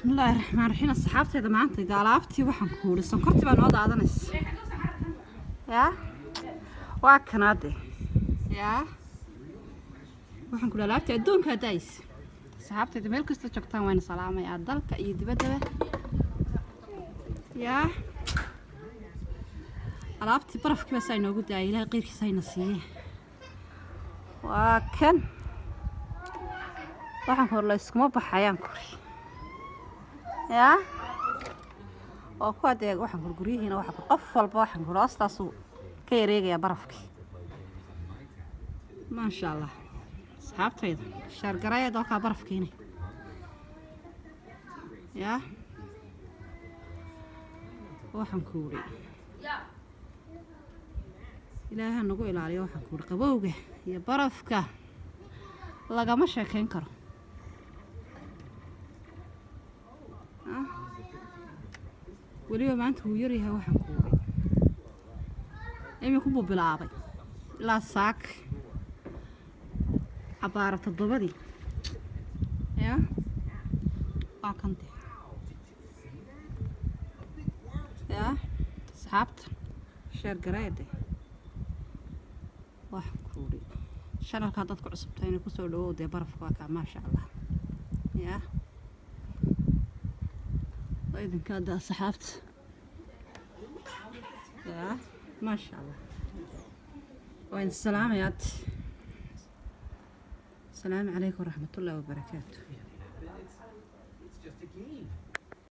Bismillaahi raxmaan raxiim. Asxaabteyda, maanta ida alaabtii waxaan ku uri sonkortii baa noo daadanaysa. Yaa waa kanaade, yaa waxaan ku uri alaabtii adduunkaa daaysa. Asxaabteyda, meel kasta joogtaan wayna salaamayaa, dalka iyo dibaddaba. Yaa alaabtii barafkii baa saa inoogu daayay. Ilaahay qeyrkiisa hayna siiye. Waa kan, waxaan hor layskuma baxayaan kuri. Yaa oo kuwa dee waxaan kur guryihiina waxa qof walba waxaan kur hoostaasuu ka yareegayaa barafkii. Maasha Allah, asxaabtayda, shaargarayeed oo kaa barafkiina. Yaa waxaan ku uri Ilaaha nagu ilaaliyo. Waxaan ku uri qabowga iyo barafka lagama sheekeyn karo. Weliba maanta wuu yaryahay. Waxaan ku uri iminku buu bilaabay ilaa saak cabaara 7-dii. Ya waa kante. Ya asxaabta, share gareede. Waxaan ku uri channelka dadku cusubta inay kusoo dhawow. Dee barafka waa kaa, maasha Allah. Ya waa idinka hadda, asxaabta. Ya maasha Allah, waa idin salaamayaad. Asalaamu calaykum waraxmatullaahi wabarakaatu. It's just a game.